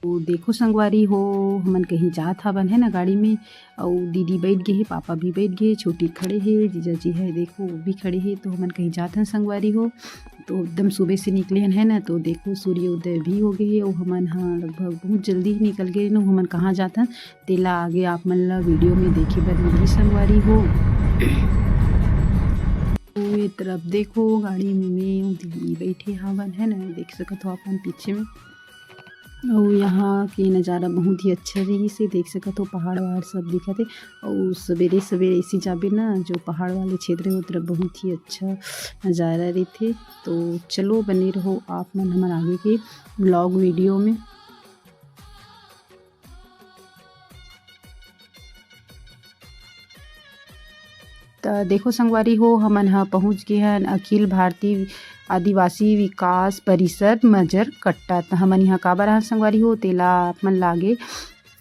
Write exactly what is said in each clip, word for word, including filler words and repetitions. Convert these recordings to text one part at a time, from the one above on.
तो देखो संगवारी हो, हमन कहीं जात हवन, है ना, गाड़ी में, अउ दीदी बैठ गे हे, पापा भी बैठ गे हे, छोटी खड़े हे, जीजा जी हे, देखो, वो भी खड़े हे। तो हमन कहीं जात हन संगवारी हो, तो एकदम सुबह से निकले हन, है ना। तो देखो, सूर्योदय भी हो गए हे, अउ हमन ह लगभग बहुत जल्दी ही निकल गए न। हमन कहाँ जात हन, तेला आगे आप मन ला वीडियो में देखे बर मिलही संगवारी हो। तो ये तरफ देखो, गाड़ी में मैं अउ दीदी बैठे हवन, है ना, देख सकत हो आप मन पीछे में। अउ यहाँ के नज़ारा बहुत ही अच्छा रहिस हे, देख सकत हो, पहाड़ वहाड़ सब दिखत हे। अउ सवेरे सवेरे ऐसी जाबे ना, जो पहाड़ वाले क्षेत्र हे, वो तरफ बहुत ही अच्छा नज़ारा रहिथे। तो चलो, बने रहो आप मन हमर आगे के व्लॉग वीडियो में। त देखो संगवारी हो, हमन ह पहुँच गे हन अखिल भारतीय आदिवासी विकास परिषद मजर कट्टा। त हमन यहाँ काबर आहन संगवारी हो, तेला आप मन ला आगे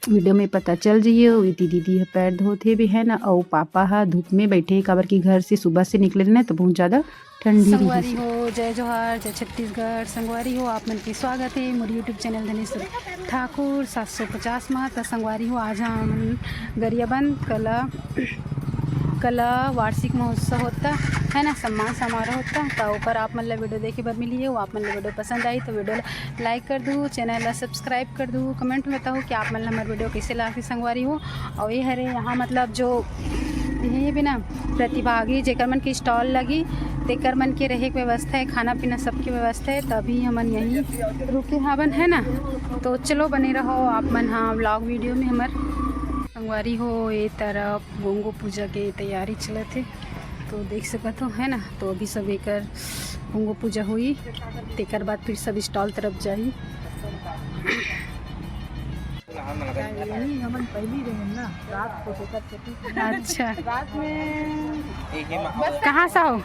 वीडियो में पता चल जइए। अउ इति दीदी ह पैर धोत हे भी है ना, अउ पापा ह धूप में बैठे हे, काबर कि घर से सुबह से निकले रहे ना, तो बहुत ज़्यादा ठंडी रहिस। संगवारी हो, जय जोहार, जय छत्तीसगढ़। संगवारी हो, आप मन के स्वागत हे मोर YouTube चैनल धनेश्वरी ठाकुर सात सौ पचास मा। त संगवारी हो, आज हमन गरियाबंद कला, कला वार्षिक महोत्सव होता है ना, सम्मान समारोह होता, त ओकर आप मन ला वीडियो देखे बर मिलही। अउ आप मन ला वीडियो पसंद आही तो वीडियो ला like कर दू, चैनल ला subscribe कर दू, comment में बताओ कि आप मन ला हमर वीडियो कैसे लागथे संगवारी हो। अउ ये हरे यहाँ मतलब जो ये भी ना प्रतिभागी जेकर मन के stall लगी, तेकर मन के रहे के व्यवस्था है, खाना पीना सबके व्यवस्था है। त अभी हमन यहीं रुके हावन, है ना। तो चलो बने रहो आप मन, हाँ, व्लॉग वीडियो में हमर। संगवारी हो, ये तरफ गोंगो पूजा के तैयारी चलत हे, तो देख सकत हो, है ना। तो अभी सब एकर गोंगो पूजा होई, तेकर बाद फिर सब stall तरफ जाई। नहीं, हमन पहली रहे ना, रात को तेकर सेती। अच्छा। रात में कहाँ से हो?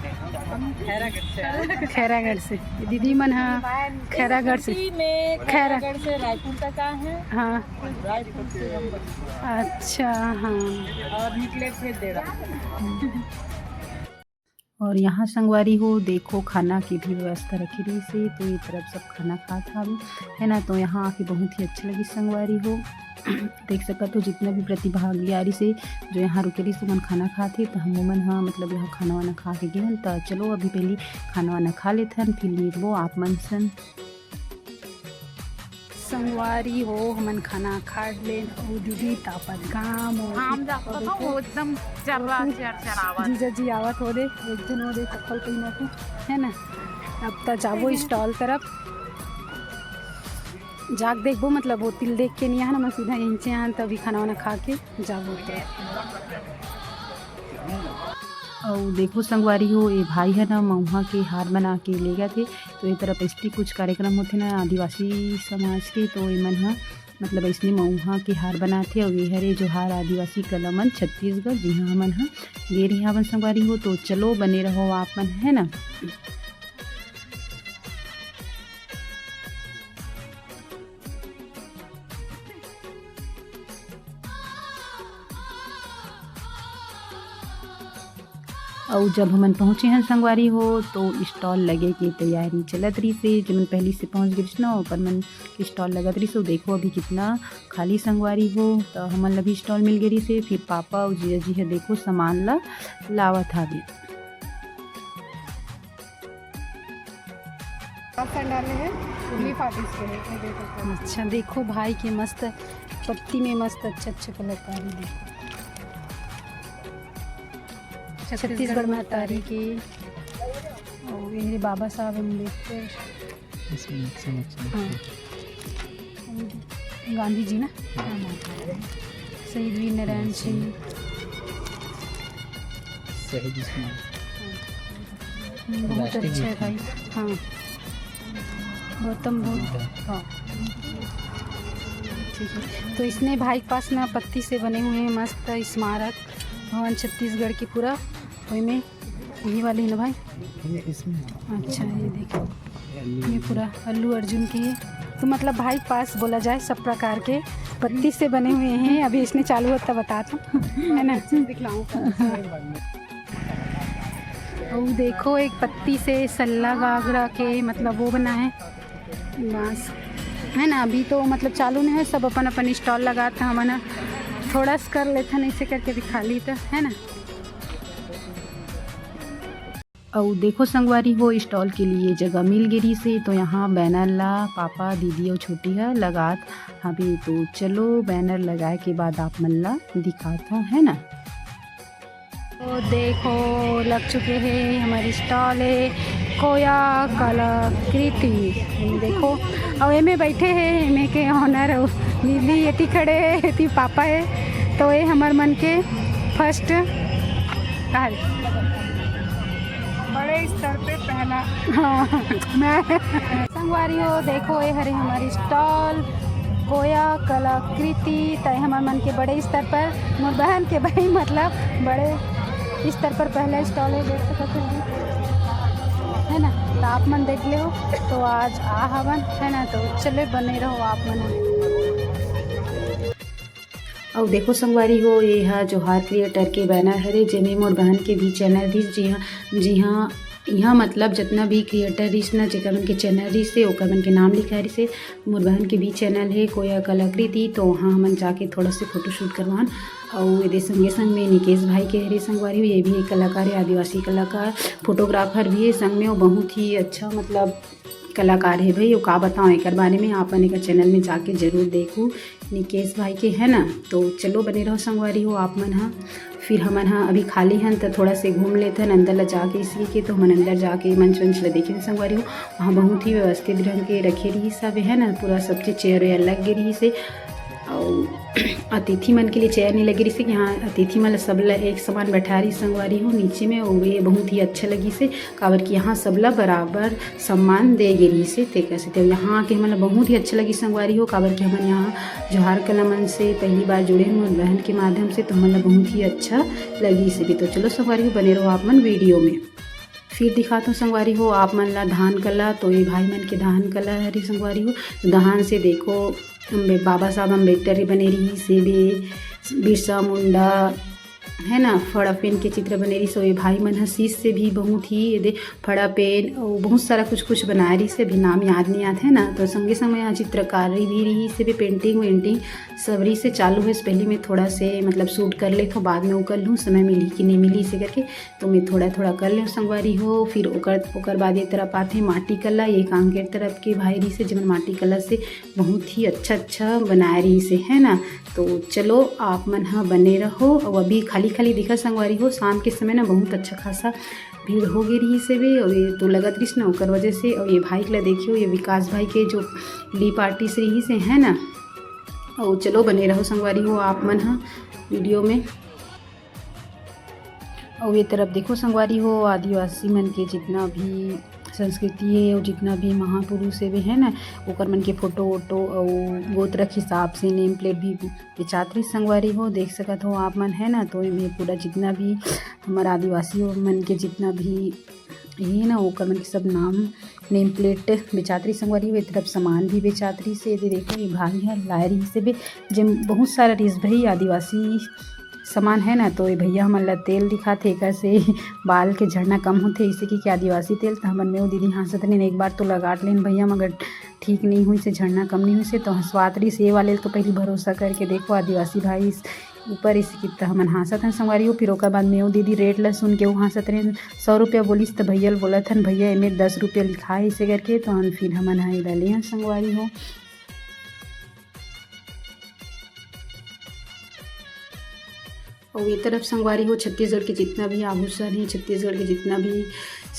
खैरागढ़ से। दीदी मन, हाँ, खैरागढ़ से। में खैरा- खैरागढ़ से रायपुर तक आए हैं। हाँ। रायपुर से हम बस। अच्छा, हाँ। और निकले थे डेढ़। और यहाँ संगवारी हो, देखो, खाना की भी व्यवस्था रखी रहिस हे, तो ये तरफ सब खाना खात हावे, है ना। तो यहाँ आके बहुत ही अच्छा लगिस संगवारी हो। देख सकत हो, जितना भी प्रतिभागी आ रहिस हे, जो यहाँ रुके रहिस हे, ओमन खाना खात हे, तो हमू मन ह, मतलब, यहाँ खाना वाना खा के गे हन। त चलो, अभी पहली खाना वाना खा लेथन, फिर मिलबो आप मन सन। संगवारी हो, हमन खाना खा लेन, अउ दीदी तापत घाम, अउ घाम जाता था, वो एकदम चर्रा चर चरावत। जीजा जी आवत हो दे, एक झन हो दे, चप्पल पहिना के, है ना। अब त जाबो stall तरफ, जाके देखबो, मतलब, वो तिल देख के नहीं आना, मैं सीधा यहीं से आन, तभी खाना वाना खा के जाबो तरफ। अउ देखो संगवारी हो, ए भाई ह ना मउहा के हार बना के लेगत हे। तो ए तरफ ऐसने कुछ कार्यक्रम होथे ना आदिवासी समाज के, तो एमन ह मतलब ऐसने मउहा के हार बनाथे। अउ ए हरे जोहार आदिवासी कला मंच छत्तीसगढ़, जिहाँ हमन ह गे रहे हावन संगवारी हो। तो चलो बने रहो आप मन, है ना। अउ जब हमन पहुँचे हन संगवारी हो, तो stall लगे के तैयारी चलत रहिस हे। जेमन पहली से पहुँच गे रहिस ना, ओकर मन के stall लगत रहिस। अउ देखो अभी कितना खाली संगवारी हो, तो हमन ला भी stall मिल गे रहिस हे। फिर पापा अउ जीजा जी ह देखो सामान ला लावत हावे। पास डाले हैं, उर्ली पार्टीज के लिए, ये देखो। अच्छा, देखो भाई के मस्त पत्ती में मस्त अच्छा अच्छा कलाकारी देखो। छत्तीसगढ़ महतारी के, और ये मेरे बाबा साहब अम्बेडकर। इसमें अच्छा, अच्छा, हाँ। अच्छा। गांधी जी ना? हाँ। शहीद वीर नारायण सिंह। शहीद स्मारक। हम्म, बहुत राष्ट्रीय अच्छा है गीत। भाई। हाँ। गौतम बुद्ध। हाँ। ठीक है। तो इसने भाई के पास ना पत्ती से बने हुए हैं मस्त स्मारक भवन छत्तीसगढ़ की पूरा। वही में यही वाली है ना भाई? ये इसमें है। अच्छा, ये देखो, ये ये पूरा अल्लू अर्जुन की है। तो मतलब भाई पास बोला जाए, सब प्रकार के पत्ती से बने हुए हैं। अभी इसने चालू होता बता तो, है ना? दिखलाऊं। वो देखो, एक पत्ती से सल्ला गागरा के, मतलब, वो बना है बांस। है ना, अभी तो मतलब चालू नहीं है, सब अपन अपन स्टॉल लगात हे, हमन ह थोड़ा सा कर लेथन ऐसे करके, अभी खाली तो है ना। अउ देखो संगवारी हो, स्टॉल के लिए जगह मिल गे रहिस हे, तो यहाँ बैनर ला पापा, दीदी अउ छोटी ह लगात हवे। तो चलो, बैनर लगाए के बाद आप मन ला दिखात हूँ, है ना। तो देखो, लग चुके हैं हमारी स्टॉल है कोया कलाकृति। देखो, अउ एमे बैठे हैं, एमे के ओनर अउ दीदी एती खड़े हैं, एती पापा है। तो ये हमर मन के फर्स्ट बड़े स्तर पे पहला। हाँ, मैं संगवारी हो, देखो, ये हरे हमारी स्टॉल कोया कलाकृति। तय हमर मन के बड़े स्तर पर, मोर बहन के भाई, मतलब, बड़े स्तर पर पहला स्टॉल है, देख सकत हो, है ना। तो आप मन देख ले हो, तो आज आ हवन, है ना। तो चले, बने रहो आप मन। अउ देखो संगवारी हो, ये हा जोहार क्रिएटर के बैनर हरे, जेमे मोर बहन के भी चैनल रहिस, जी हाँ, जी हाँ, यहाँ मतलब जितना भी क्रिएटर रहिस ना, जेकर मन के चैनल रहिस हे, ओकर मन के नाम लिखाए रहिस हे। मोर बहन के भी चैनल है कोया कलाकृति, तो वहाँ हमन जाके थोड़ा से फोटोशूट करवान। अउ एदे संगे संग में निकेश भाई के हरे संगवारी हो, ये भी एक कलाकार है, आदिवासी कलाकार, फोटोग्राफर भी है संग में। वो बहुत ही अच्छा मतलब कलाकार है भाई, वो का बताओ एकर बारे में, आप मन एकर चैनल में जाके जरूर देखू निकेश भाई के, है ना। तो चलो बने रहो संगवारी हो आप मन हा। फिर हमन हा अभी खाली हन, तो थोड़ा से घूम लेथन अंदर ला जाके, इसलिए के तो हमन अंदर जाके मंच वंच ला देखे संगवारी हो। वहाँ बहुत ही व्यवस्थित ढंग के रखे रहिस हवे, है ना, पूरा सब चीज, चेयर वेयर लग गे रहिस हे। अउ अतिथि मन के लिए चेयर नहीं लगे रहिस हे, यहाँ अतिथि मन ला सब ला एक समान बैठा रहिस संगवारी हो नीचे में, वो ये बहुत ही अच्छा लगिस हे, काबर कि यहाँ सब ला बराबर सम्मान दे गे रहिस हे, तेकर से। तो यहाँ आके हमन ला बहुत ही अच्छा लगिस संगवारी हो, काबर कि हमन यहाँ जोहार कला मन से पहली बार जुड़े हन बहन के माध्यम से, तो हमन ला बहुत ही अच्छा लगिस हे। तो चलो संगवारी हो, बने रहो आप मन वीडियो में। फिर दिखात हूँ संगवारी हो आप मन ला धान कला। तो ये भाई मन के धान कला हरे संगवारी हो। धान से देखो, अम्बे-, बाबा साहब अम्बेडकर ही बने रहिस हे, बिरसा मुंडा, है ना, फड़ा पेन के चित्र बने रहिस हे। ये भाई मन ह शीश से भी बहुत ही, ये दे, फड़ा पेन अउ बहुत सारा कुछ कुछ बनाए रहिस हे, अभी नाम याद नहीं आत है ना। तो संगे संग में यहाँ चित्रकारी भी रहिस हे, पेंटिंग वेंटिंग सब रहिस हे। चालू है, पहले मैं थोड़ा से मतलब शूट कर लेथों, बाद में वो कर लूँ, समय मिली कि नहीं मिली इसे करके। तो मैं थोड़ा थोड़ा कर लेव संगवारी हो। फिर ओकर ओकर बाद ये तरफ आथे माटी कला, ये कांकेर तरफ के भाई रहिस हे, जेमन माटी कला से बहुत ही अच्छा अच्छा बनाए रहिस हे, है ना। तो चलो आप मन ह बने रहो। अउ अभी खाली खाली दिखा संगवारी हो, शाम के समय ना बहुत अच्छा खासा भीड़ हो गे रहिस हे बे, अउ ये तो लगत रहिस ना ओकर वजह से। अउ ये भाई ला देखियो, ये विकास भाई के जो लीप आर्टिस्ट रहिस हे, है ना। अउ चलो बने रहो संगवारी हो आप मन ह वीडियो में। अउ ये तरफ देखो संगवारी हो, आदिवासी मन के जितना भी संस्कृति है अउ जितना भी महापुरुष है, है ना, ओकर मन के फोटो वोटो अउ गोत्र के हिसाब से नेम प्लेट भी बेचात रहिस संगवारी हो। देख सकत हो आप मन, है ना। तो ये पूरा जितना भी हमर आदिवासी मन के जितना भी ये ना, ओकर मन के सब नाम नेम प्लेट बेचात रहिस संगवारी हो। ये तरफ सामान भी बेचात रहिस हे। ये देखो, ये भाई ह लाए रहिस हे बे, जेम बहुत सारा रहिस भाई आदिवासी सामान है ना। तो ये भैया हमन ला तेल दिखात हे, एकर से बाल के झड़ना कम होथे, इसे कि, कि आदिवासी तेल। तो हमन में वो दीदी हाँसत रहिन, एक बार तो लगात लेन भैया, मगर ठीक नहीं हुई से, झड़ना कम नहीं हुई से। तो हंसवात रहिस ये वाले तो पहली भरोसा करके। देखो आदिवासी भाई ऊपर इसे कितना हमन हाँसत हन संगवारी हो। फिर ओकर बाद में वो दीदी रेट ला सुन के वो हाँसत रहिन, सौ रुपया बोलिस, तो भैया ल बोलत हन, "भैया, एमे दस रुपया लिखा है," इसे करके। तो हम फिर हमन हा एला ले हन संगवारी हो। अउ ये तरफ संगवारी हो, छत्तीसगढ़ के जितना भी आभूषण है, छत्तीसगढ़ के जितना भी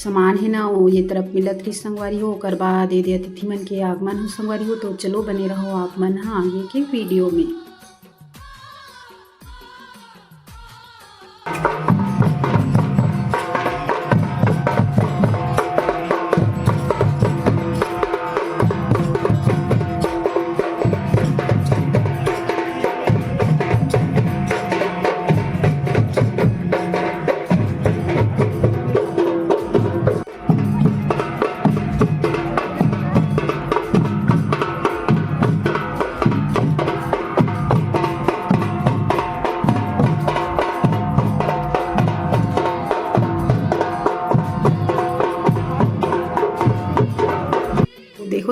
सामान है ना, वो ये तरफ मिलत रहिस संगवारी हो। ओकर बाद ये दे अतिथि मन के आगमन हो संगवारी हो। तो चलो बने रहो आप मन हा आगे के वीडियो में।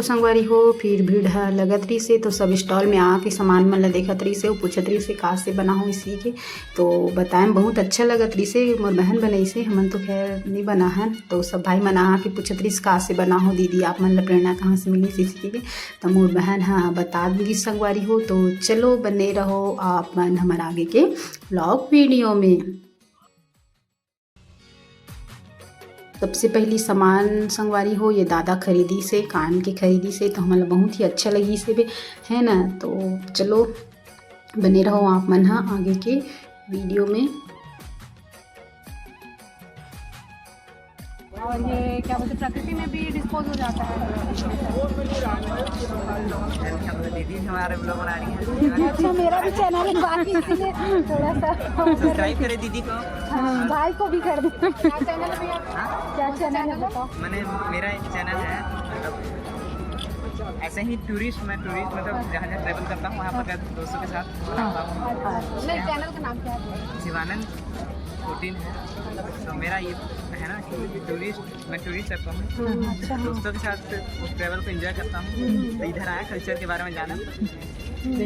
संगवारी हो, फिर भीड़ ह लगत रहिसे, तो सब stall में आके सामान मन ल देखत रहिसे, अउ पूछत रहिसे, "का से बना हो इसी के?" तो बताए म बहुत अच्छा लगत रहिसे, मोर बहन बनइसे, हमन तो खैर नइ बनाहन। तो सब भाई मन आके पूछत रहिस, "का से बना हो दीदी, आप मन ल प्रेरणा कहाँ से मिलिस इसी के?" तो मोर बहन ह बता दिस संगवारी हो। तो चलो बने रहो आप मन हमर आगे के vlog video में। सबसे पहली सामान संगवारी हो, ये दादा खरीदिसे, कान के खरीदिसे, तो हमन ला बहुत ही अच्छा लगिसे बे, है ना। तो चलो बने रहो आप मन ह आगे के video में। और ये क्या बोलते हैं, प्रकृति में भी dispose हो जाता है। दीदी हमारे vlog बना रही है। अच्छा, मेरा भी channel है, बाकी इसलिए थोड़ा सा subscribe करें दीदी को। हाँ, भाई को भी कर दो। क्या channel है भैया? हाँ? क्या channel है, बताओ। मैंने, मेरा एक channel है, मतलब, ऐसे ही tourist, मैं tourist, मतलब, जहाँ जहाँ travel करता हूँ, वहाँ पर दोस्तों के साथ। हाँ। नहीं, channel का नाम क्या है? शिवानंद फोर्टीन है। तो मेरा ये है ना कि tourist, मैं tourist रहता हूँ। अच्छा। दोस्तों के साथ travel को enjoy करता हूँ। तो इधर आया culture के बारे में जाना। हम्म,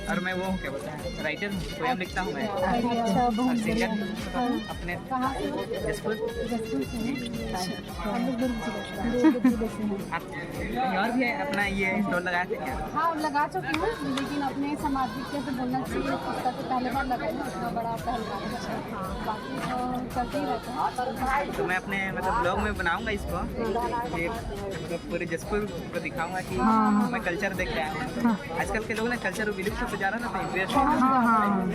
और मैं वो हूँ, क्या बोलते हैं, writer हूँ, poem लिखता हूँ मैं। अच्छा, बहुत और singer। हाँ। अपने कहाँ से हो? जसपुर। जसपुर से हैं? अच्छा। हम लोग दुर्ग जिले से हैं। दुर्ग जिले से हैं। आप कहीं और भी है अपना ये stall लगाए थे क्या? हाँ, लगा चुकी हूँ, लेकिन अपने सामाजिक, जैसे बोलना चाहिए, उसका तो पहले बार लगाई हूँ, इतना बड़ा पहलवान। हाँ, बाकी तो चलते ही रहते हैं। तो मैं अपने, मतलब, vlog में बनाऊंगा इसको, ये, मतलब, पूरे जसपुर को दिखाऊंगा कि हाँ। मैं culture देख के आया हूँ। हाँ। आजकल के लोग ना culture विलुप्त होते जा रहा है ना, तो interest है। हाँ, हाँ।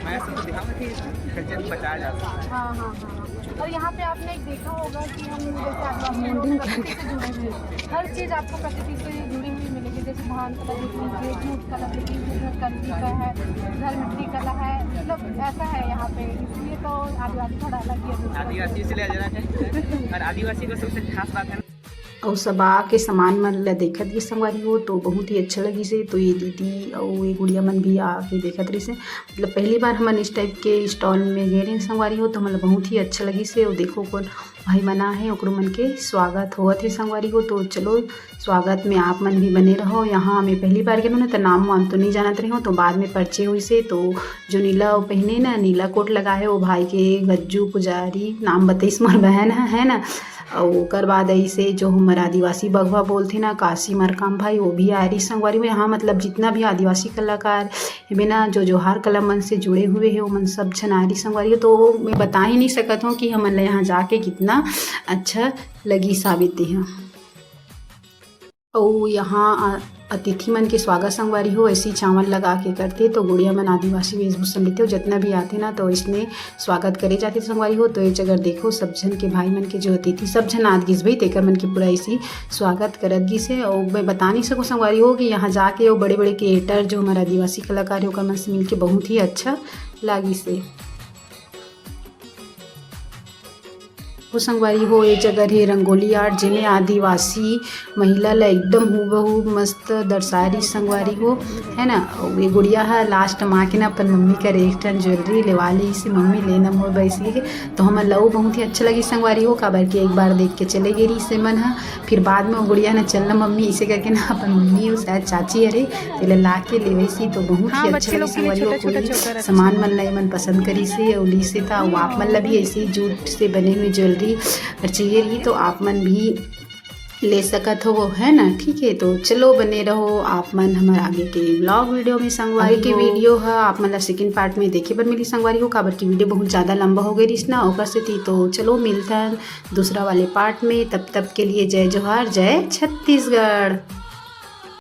मैं सबको दिखाऊंगा कि culture बचाया जा सकता है। हाँ, हाँ, हाँ। और यहाँ पे आपने एक देखा होगा कि हम जैसे आदिवासी लोग प्रकृति से जुड़े हुए हैं, हर चीज़ आपको प्रकृति से जुड़ी हुई मिलेगी, जैसे धान कला देख लीजिए, जूट कला देख लीजिए, उधर कंदी का है, उधर मिट्टी कला है, मतलब ऐसा है यहाँ पे, इसलिए तो आदिवासी थोड़ा अलग ही है दूसरों से। आदिवासी से ले जाना चाहिए। और आदिवासी को सबसे खास बात है ना, अउ सब आके सामान मन ल देखत गिस संगवारी हो, तो बहुत ही अच्छा लगिस हे। तो ये दीदी अउ ये गुड़िया मन भी आके देखत रहिस हे। मतलब पहली बार हमन इस type के stall में गे रहेन संगवारी हो, तो हमन ल बहुत ही अच्छा लगिस हे। अउ देखो कोन भाई मन आ हे, ओकरो मन के स्वागत होवत हे संगवारी हो। तो चलो स्वागत में आप मन भी बने रहो। यहाँ मैं पहली बार गेन ना, तो नाम वाम तो नहीं जानत रही हूँ, तो बाद में परिचय होइस हे। तो जो नीला वो पहने ना, नीला कोट लगा हे, वो भाई के गज्जू पुजारी नाम बताइस मोर बहन ह, है ना। अउ ओकर बाद अइसे जो हमर आदिवासी बघवा बोलथे ना, काशी मरकाम भाई, वो भी आए रहिस संगवारी हो। यहाँ मतलब जितना भी आदिवासी कलाकार हेबे ना, जो जोहार कला मन से जुड़े हुए हे, ओमन सब झन आए रहिस संगवारी हो। तो मैं बता ही नहीं सकत हूँ कि हमन ला यहाँ जाके कितना अच्छा लगिस हावे तेहा। अउ यहाँ अ, अतिथि मन के स्वागत संगवारी हो, ऐसी चावल लगा के करथे, तो गुड़िया मन आदिवासी वेशभूषा में लेथे, जितना भी आथे ना, तो इसने स्वागत करे जाथे संगवारी हो। तो ये जगह देखो, सब झन के भाई मन के जो अतिथि, सब झन आत गिस भाई, तेकर मन के पूरा ऐसी स्वागत करत गिस हे। अउ मैं बता नहीं सकूँ संगवारी हो कि यहाँ जाके वो बड़े-बड़े creator, जो हमारा आदिवासी कलाकार हे, ओकर मन से मिलके बहुत ही अच्छा लागिस हे। ओ संगवारी हो, ए जगह हे रंगोली art, जेमे आदिवासी महिला ला एकदम हूबहू मस्त दर्शाए रहिस संगवारी हो, है ना। अउ ये गुड़िया ह last म आके ना अपन मम्मी कर एक ठन jewellery लेवा लेइस हे, मम्मी लेना मोर बर इसी के। तो हमन ला अउ बहुत ही अच्छा लगिस संगवारी हो, काबर कि एक बार देख के चले गे रहिस हे मन ह, फिर बाद में वो गुड़िया ना चलना मम्मी इसे करके ना अपन मम्मी, वो शायद चाची हरे, तेला ला के लेवइस हे, तो बहुत ही हाँ, अच्छा बच्चे लोग लगिस के लिए संगवारी हो। छोटा, छोटा, कोई छोटा रखा सामान है। मन ला एमन पसंद करिस हे अउ लिस हे, त अउ आप मन ला भी ऐसे ही जूट से बने हुए jewellery अगर चाहिए रही तो आप मन भी ले सकत हो, है ना। ठीक है, तो चलो बने रहो आप मन हमर आगे के vlog video में संगवारी आगे के हो। Video ह आप मन ला second part में देखे बर मिली संगवारी हो, काबर की video बहुत ज़्यादा लंबा हो गई रहिस ना, ओकर सेती। तो चलो मिलथन दूसरा वाले part में, तब तक के लिए जय जोहार, जय छत्तीसगढ़।